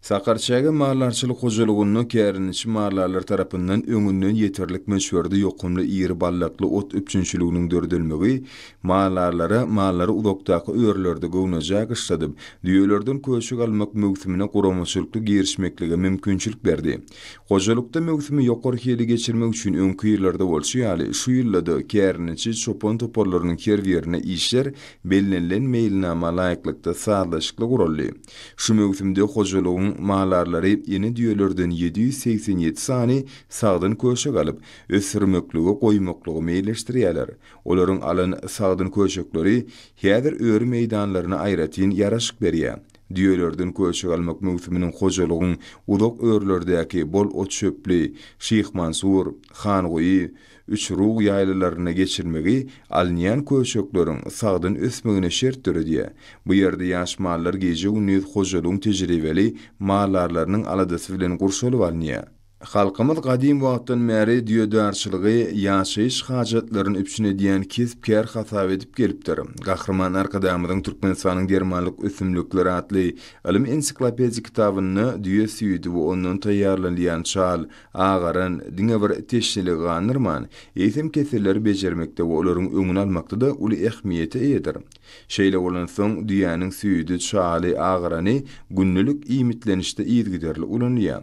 Sakarçäge maldarçylyk hojalygynda kärendeçi maldarlar tarapyndan öňünden ýeterlik möçberde ýokumly iri ballakly ot üpjünçiliginiň döredilmegi maldarlara mallary uzakdaky örülerde göwnejaý gyşladyp, düýelerden köşek almak möwsümine guramaçylykly girişmeklige mümkinçilik berdi. Hojalykda möwsümi ýokary hili geçirmek üçin öňki ýyllarda bolşy ýaly, şu ýylda-da kärendeçi çopan toparlarynyň her birine işler bellenilen meýilnama laýyklykda sazlaşykly guraldy. Şu möwsümde hojalygyň maldarlary ene düýelerden 787 sany sagdyn köşek alyp, ösdürmekligi goýmaklygy meýilleşdirýärler. Olaryň alan sagdyn köşekleri häzir öri meýdanlaryna aýratyn ýaraşyk berýär. Düýelerden köşek almak möwsüminiň hojalygyň uzak örülerdäki bol ot-çöpli Şyhmansur, Hanguýy, Üçrug ýaýlalarynda geçirmegi alynýan köşekleriň sagdyn ösmegine şert döredýär. Bu ýerde ýaş mallar gije-gündiz hojalygyň tejribeli maldarlarynyň aladasy bilen gurşalyp alynýar. Halkymyz gadym wagtdan bäri düýedarçylygy ýaşaýyş hajatlaryny üpjün edýän kesp-kär hasap edip gelipdir. Gahryman Arkadagymyzyň Türkmenistanyň dermanlyk ösümlikleri atly ylmy-ensiklopedik kitabynda düýe süýdi we ondan taýýarlanylýan çal, agaran, diňe bir teşneligi gandyrman, eýsem keselleri bejermekde we olaryň öňüni almakda-da uly ähmiýete eýedir. Şeýle bolansoň, düýäniň süýdi, çaly, agarany gündelik iýmitlenişde yzygiderli ulanylýar.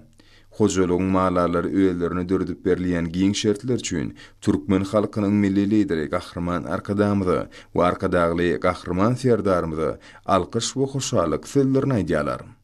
Hojalygyň maldarlary özlerine döredip berilýän giň şertler üçin türkmen halkynyň Milli Lideri Gahryman Arkadagymyza we Arkadagly Gahryman Serdarymyza alkyş we hoşallyk sözlerini aýdýarlar.